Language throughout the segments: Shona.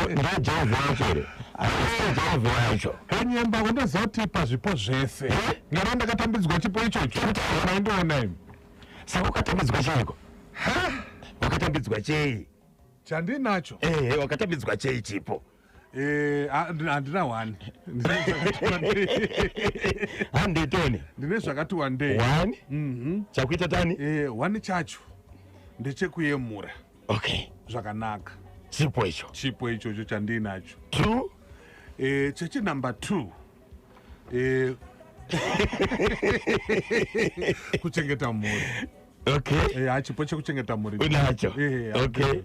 Ndojaivhi wacho here? Jaivhi wacho. Kanyemba kundoziva kuti pazvipo zvese ngara ndakatambidzwa chipo ichocho maindiona imi. Saka ukatambidzwa cheiko? Wakatambidzwa chei? Chandinacho. Ehe, wakatambidzwa chei chipo? Eh, handina one. Handitoni. Ndine zvakati wandei. One? Chakuita tani? Eh, one chacho ndechekuyemura. Okay. Zvakanaka. Chipo icho. Chipo ichocho chandinacho. Two? Eh, chechi number 2. Eh, kuchengeta mhuri. Okay. Eh, chipo chekuchengeta mhuri. Unacho. Eh, okay.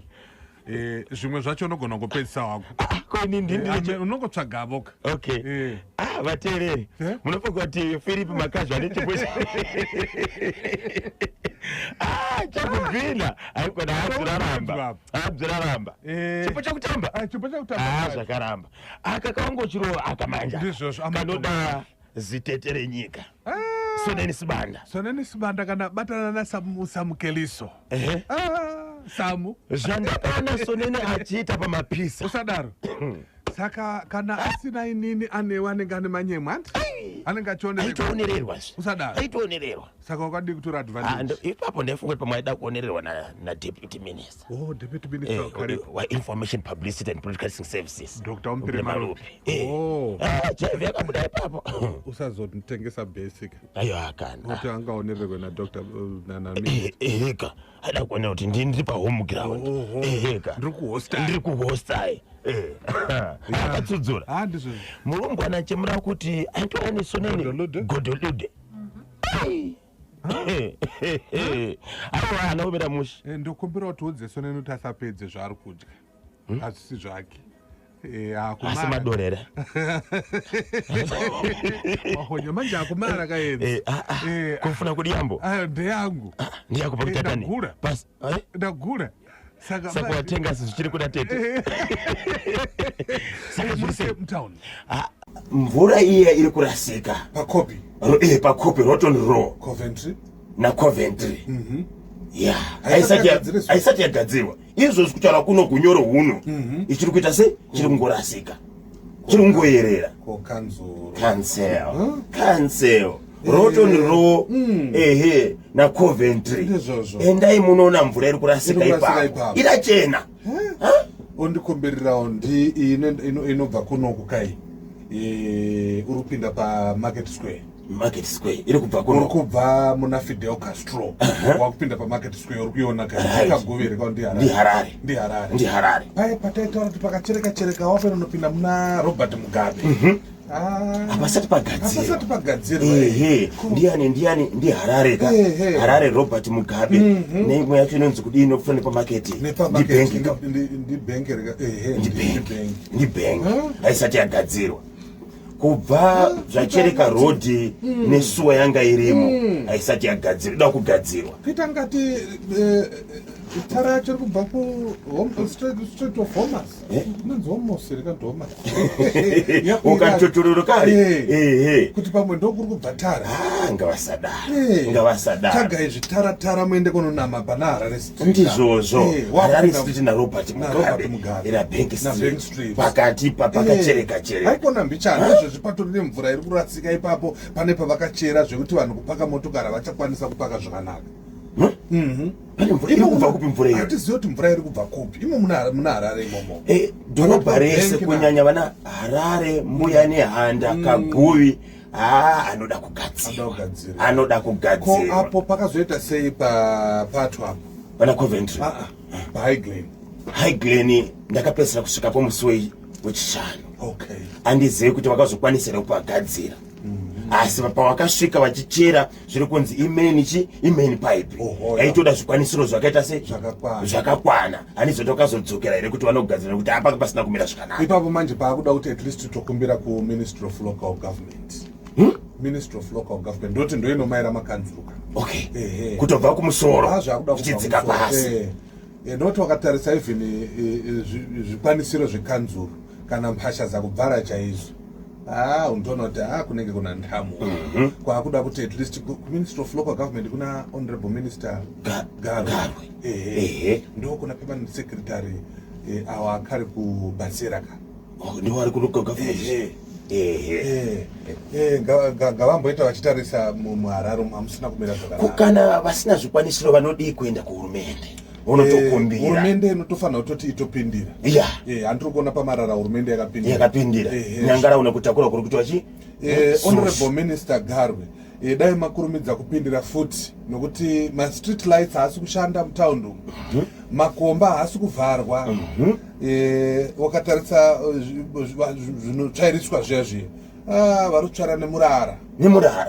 Eh, zvimwe zvacho unogona kupedzisa wako. Ah, ko ini ndini eh, unongotsvaga voka. Okay. Eh. Ah, vateereri. Eh? Munofunga kuti Philip Makazva ane chipo. Ah, chekubvina. Haikona hadziraramba. Hadziraramba. Eh. Chipo chekutamba. Ah, chipo chekutamba. Ah, zvakaramba. Aka kawangochirova aka manja. Ndizvozvo. Kanoda zitete renyika. Ah. Soneni Sibanda. Soneni Sibanda kana batana na Samukeliso. Ehe. Ah, Samu. Zvandakaona Soneni achiita pamapisa. Usadaro. Saka kana asina inini anewe anenge ane manyemwe hanti? Anenge achionererwa. Aitoonererwa zve. Usadaro. Aitoonererwa. Saka wakadii kutora advantage? Ipapo ndaifunga kuti pamwe aida kuonererwa na deputy minister. Oh, deputy minister eh, wa information publicity and broadcasting services. Dr. Ompire Marupi. Eh. Oh. Ah, Jeff yakabuda ipapo. Usazotengesa basic. Ayo akana. Kuti angaonererwe na Dr. na minister. Eheka. Aida kuona kuti ndiri pa home ground. Eheka. Ndiri kuhosta. Ndiri kuhosta. Eh. Akatsudzura. Ah, ndizvo. Murumbwana chemura kuti aitova nesoneni Godolude. Aiwa haana kumira mushe. Eh, ndokumbira kuti udze soneni kuti asapedze zvaari kudya. Hazvisi zvake. Eh, Asi madorera. Mahonya manje akumara kaenzi. Eh, ah, ah. Eh, Kufuna kudiyambo. Ah, ndeyangu. Ndeyako pakuita tani. Ndagura. Bas, eh? Ndagura. Saka Saka watenga zvichiri kuna tete. Saka zviri sei? Mtown. Ah, mvura iya iri kurasika. Pakopi. Pakopi Rotten Row. Coventry. Na Coventry. Ya, Haisati haisati yagadzirwa. Izvozvi kutaura kuno gunyoro huno. Ichiri kuita sei? Chiri kungorasika. Chiri kungoyerera. Ko kanzuro. Cancel. Cancel. Rotten Row. Ehe, na Coventry. Ndizvozvo. Endai munoona mvura iri kurasika Iri kurasika ipapo. ipapo. Irachena. Ondikombererawo ndi inobva kunoku kai. Uri kupinda pa Market Square. Market Square iri kubva Uri kuno. kubva muna Fidel Castro. Wakupinda pa Market Square uri kuiona kai. Right. Kagovere ka ndi Harare. Ndi Harare. Ndi Harare. Ndi Harare. Paye pataitaura kuti pakachereka chereka wafanira unopinda muna Robert Mugabe. Ah. Hapasati pagadzirwa. Hapasati pagadzirwa. Ehe, ndiani ndiani ndi Harare ka. Ehe. Harare Robert Mugabe. Neimwe yacho inonzi kudii inofana pamaketi. Nepa Ndi bank ka. Ndi bank reka. Ehe, Ndi ndi bank. bank. Ndi bank. Haisati yagadzirwa. Kubva zvachereka road nesuwa yanga irimo haisati yagadzirwa. Ida kugadzirwa. Kuita ngati tara yacho iri kubva ku Street of Homers. Inonzi Homos here kana Homers? Ukatotororo kari. Ehe. Kuti pamwe ndokuri kubva tara. Ah, ngavasadaro. Ngavasadaro. Tsvagai zvitaratara muende kunonama pana Harare Street. Ndizvozvo. Harare Street na Robert Na Robert Mugabe. Mugabe. Ira Bank Na Street. Bank Street. Pakati pa pakachereka chereka. Haikona mbichana izvozvi patori nemvura iri kurasika ipapo pane pavakachera zvekuti vanhu kupaka motokari havachakwanisa kupaka zvakanaka. Pane mvura iri kubva kupi mvura iyo? Hatizivi kuti mvura iri kubva kupi. Imo muna Harare imomo. Dhorobha rese Bank kunyanya vana Harare, Mbuya Nehanda, Kaguvi, anoda kugadzirwa. Anoda kugadzirwa. Anoda Ko kugadzirwa. apo pakazoita sei pato apo? Pana Coventry. PaHigh Glen. High Glen ndakapedzisira kusvikapo musi wechishanu. Okay. Andizivi kuti vakazokwanisa here kupagadzira. Asi pavakasvika vachichera zviri kunzi imeni chi imeni pipe. Yaitoda zvikwanisiro zvakaita se Zvakakwana. Zvakakwana. Handizoti vakazodzokera here kuti vanogadzira nekuti apa pasina kumira zvakanaka. Ipapo manje paakuda kuti at least tokumbira ku Ministry of Local Government. Ministry of Local Government ndoti ndoinomaira makanzuruka. Okay. Ehe. Kutobva kumusoro Zvakuda kubva zvichidzika kumusoro. pasi. Noti wakatarisa even zvikwanisiro zvekanzuru kana mphasha dzakubvara chaizvo. Unotoona kuti kunenge kuna ndamo. Kwakuda kuti at least ku Ministry of Local Government kuna Honorable Minister Garwe. Garwe. Ehe. Ehe. Ndo kuna permanent secretary Awa akari kubatsira ka. Oh, ndiwo ari kurukoga. Ehe. Ehe. Ngavamboita vachitarisa muHarare umu hamusina kumira zvakanaka. Kana vasina zvikwanisiro vanodii kuenda kuhurumende unotokumbira? Hurumende inotofanira kutoti itopindira. Handiri kuona pamarara hurumende yakapindira. Yakapindira. Nyangara una kutakura kuri kuitwa chi. Honorable Minister Garwe, dai makurumidza kupindira futi nokuti mastreet lights haasi kushanda mutaundi umu, makomba haasi kuvharwa. Wakatarisa zvinotsvairiswa zviya zviya, vari kutsvaira nemurara. Nemurara.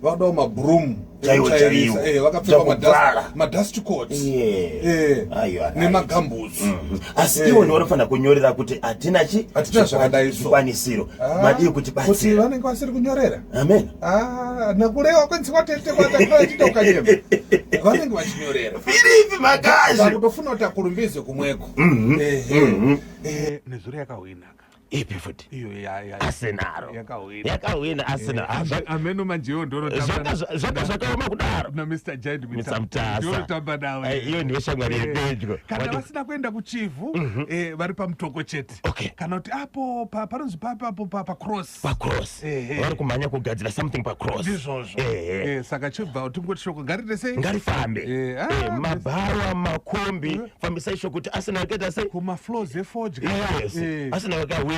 Vakudawo mabroom. Chaiwo, chaiwo. Vakapfeka Dzakubvara. Madust coats Aiwa, right. Nemagambutsu. Asi ivo ndivo vanofanira kunyorera kuti hatina chi Hatina zvakadai so. zvikwanisiro, madii kuti kuti batsira. Vanenge vasiri kunyorera. Amen. Ah, nakurewa kwenzi kwatete kwatakachita ukanyema, vanenge vachinyorera. Firipi Magazi. Vakutofuna kuti akurumbize kumweko. Ehe. Nezuro yakahwina ka. Ipi futi? Iyo Arsenal. Yakahwina. Yakahwina Arsenal. Ah, Ameno manjewo ndonotamba zvaka zvakaoma kudaro. Na Mr Giant. Mr. Mutasa. Ndonotamba nawe. Iyo ndiyo shamwari yepedyo. Kana vasina kuenda kuChivhu, vari paMutoko chete. Kana kuti apo panonzi papo pacross. Pacross. Vari kumhanya kugadzira something pacross. Ndizvozvo. Saka chibva tingoti shoko ngarite sei? Ngarifambe. Ah, Mabhawa, makombi, fambisai shoko kuti Arsenal yakaita sei. Kumafloors efodya. Yes. Arsenal yakahwina.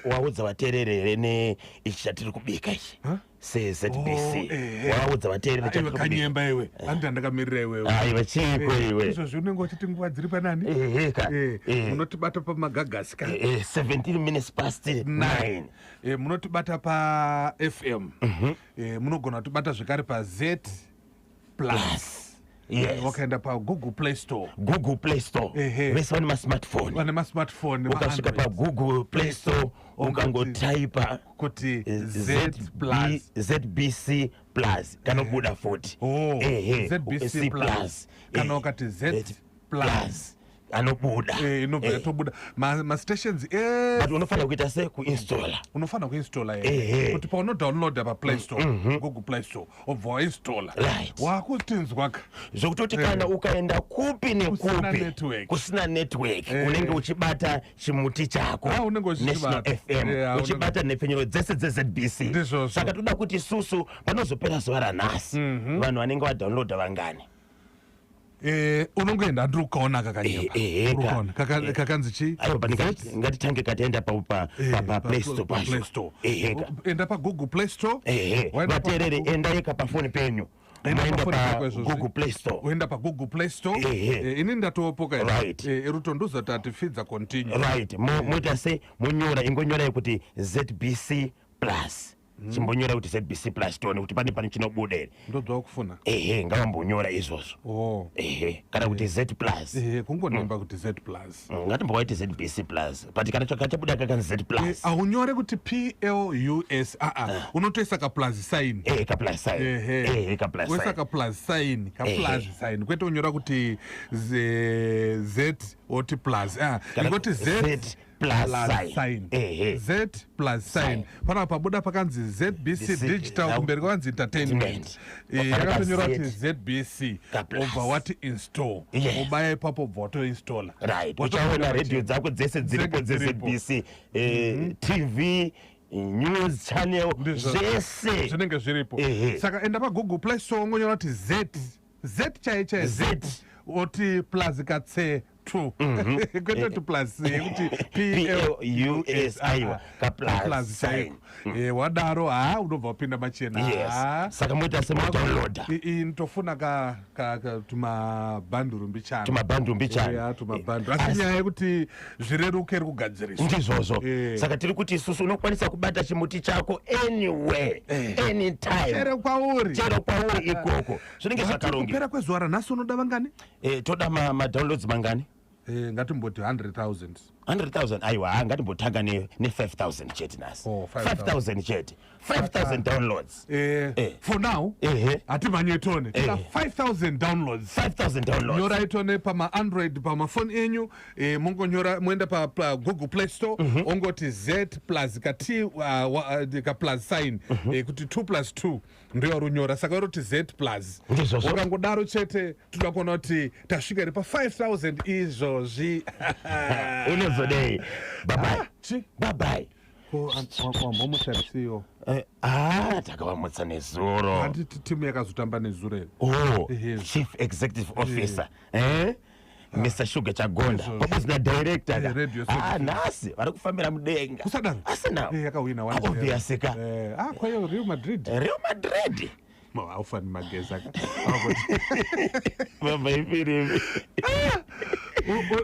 Waudza vateereri here neichi chatiri kubika ichi seZBC? Oh, eh. Waudza vateereri Iwe chatiri kubika? Kanyemba iwe, handi andakamirira iwewe. Aiwa, chiko iwe? Izvozvi unenge uchiti nguva dziri panani? Ehe ka. Munotibata pamagagasi ka. 17 minutes past 9. Munotibata paFM. Munogona kutibata zvekare paZ Plus. Wakaenda paGoogle Play Store. Google Play Store. Vese vane masmartphone. Vane masmartphone. Ukasvika paGoogle Play Store, ukangotaipa kuti Z Plus. ZBC Plus, kanobuda futi. Oh, Ehe, ZBC C. Plus. Kana ukati Z Plus. Plus anobuda. Inobva yatobuda mastations e But unofanira kuita se kuinstalla. Unofanira kuinstalla kuti paunodownloada paPlay Store, Google Play Store, obva wainstalla. Wakutinzwa ka. Zvekutoti kana ukaenda kupi Kusina nekupi network. Kusina network, unenge uchibata chimuti chako. Ah, unenge uchibata. National FM. Uchibata nhepfenyuro dzese dzeZBC. Ndizvozvo. Saka toda kuti isusu panozopera zuva ranhasi, vanhu vanenge vadownloada vangani? Unongoenda, handiri kukaona kakanyemba. Ka. Uri kukaona. Kakanzi chi? Aiwa, but ngatitange kataenda paPlay Store Pa pacho. Play Store. Ehe ka. Enda paGoogle Play Store. Ehe, Waenda vateereri, endai kapafoni penyu. Enda Maenda pafoni pako izvozvi. paGoogle Play Store. Uenda paGoogle Play Store. Ini ndatopoka ini. Erutonduza tati fidza continue. Right. Moita se munyora, ingonyorai kuti ZBC Plus. Chimbonyora kuti ZBC Plus, tione kuti pane chinobuda here. Ndobva kufuna. Ehe, ngavambonyora izvozvo. Ehe, kana kuti Z Plus. Ehe, kungonemba kuti Z Plus. Ngatimbowaiti ZBC Plus, but kana chabuda kakanzi Z Plus. Aunyore kuti PLUS, aa, unotoisa kaplus sign. Ehe, kaplus sign. Ehe, kaplus Woisa sign. Kaplus sign, kaplus sign, kwete unyora kuti Z oti plus. Ah, Kana ingoti Z Z plus sign. Sign. Z plus sign. Sign. Panapa pabuda pakanzi ZBC Z- Digital, kumberi kwakanzi Entertainment. Entertainment. Yakatonyora Ka kuti Z. ZBC. Kaplus. Ubva wati install. Ubaya ipapo, ubva watoinstalla. Right, uchaona redhiyo dzako dzese dziripo. Dzinenge dziripo. dzeZBC, TV, news channel. Ndizvo. Zvese zvinenge zviripo. Saka enda paGoogle Play Store, ungonyora kuti Z, Z chai chai. Z. Oti plus katse 2, kwete kuti plus yekuti P L P L U S, aiwa, ka plus plus sign. Chaiko. Wadaro, ha, unobva wapinda machena. Yes, saka moita semudownloada. Ndofuna ka tumabhanduru mbichana. Tumabhanduru mbichana. Ya, tumabhanduru, asi nyaya yekuti zvireruke iri kugadziriswa. Ndizvozvo. Saka tiri kuti isusu unokwanisa kubata chimuti chako anywhere, anytime. Chero kwauri. Chero kwauri ikoko zvinenge Wati zvakarongeka. Kupera kwezuva ranhasi unoda vangani? Toda madownloads mangani? Ngatimboti 100,000. 100,000, aiwa, ngatimbotanga ne 5000 chete nhasi. Oh, 5000 chete, 5000 downloads. For now, hatimhanye tone, tida 5000 downloads. 5000 downloads. Nyorai tone pamaAndroid, pamafoni enyu, mungonyora, muenda pa Google Play Store, ongoti Z plus ka T, ka plus sign, kuti 2 plus 2 ndoyauri unyora, saka uroti Z plus. Ndizvozvo. Ukangodaro chete, toda kuona kuti tasvika here pa 5000 izvozvi. Unozodei? Bye bye. Chi? Bye bye. Wambomutarisiyo? Takavamutsa nezuro. Handiti timu yakazotamba nezuro here? Oh, Ehe. chief executive officer, Mr Sugar Chagonda, Izvozvo. pamodzi nadirector. Radio service. Nhasi vari kufambira mudenga. Kusadaro. Asina. Yakawina 1-0. Obvious ka. Kwayo Real Madrid. Real Madrid. Haufani mageza ka. Baba ifiripi.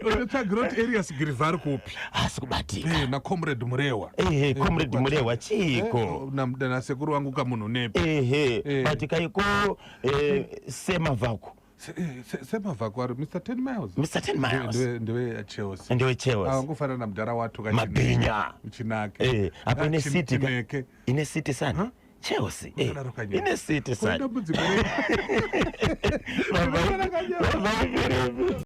Unotsvagira kuti Arias Grivar kupi? Asi kubatika. NaComrade Murewa. Ehe, Comrade Murewa chiko? Nasekuru wangu kamunhu nepi. Ehe, batikaiko Semavhako. Semavhako ari Mr 10 Miles. Mr 10 Miles. Ndewe Chelsea. Ndewe Chelsea. Angofanana namudhara watu. Mabhinya. Chinake. Apo ine City ka. Chineke. Ine City sana Chelsea. Usadaro kanyama. Ine City sana. Dambudziko. Baba ifiripi.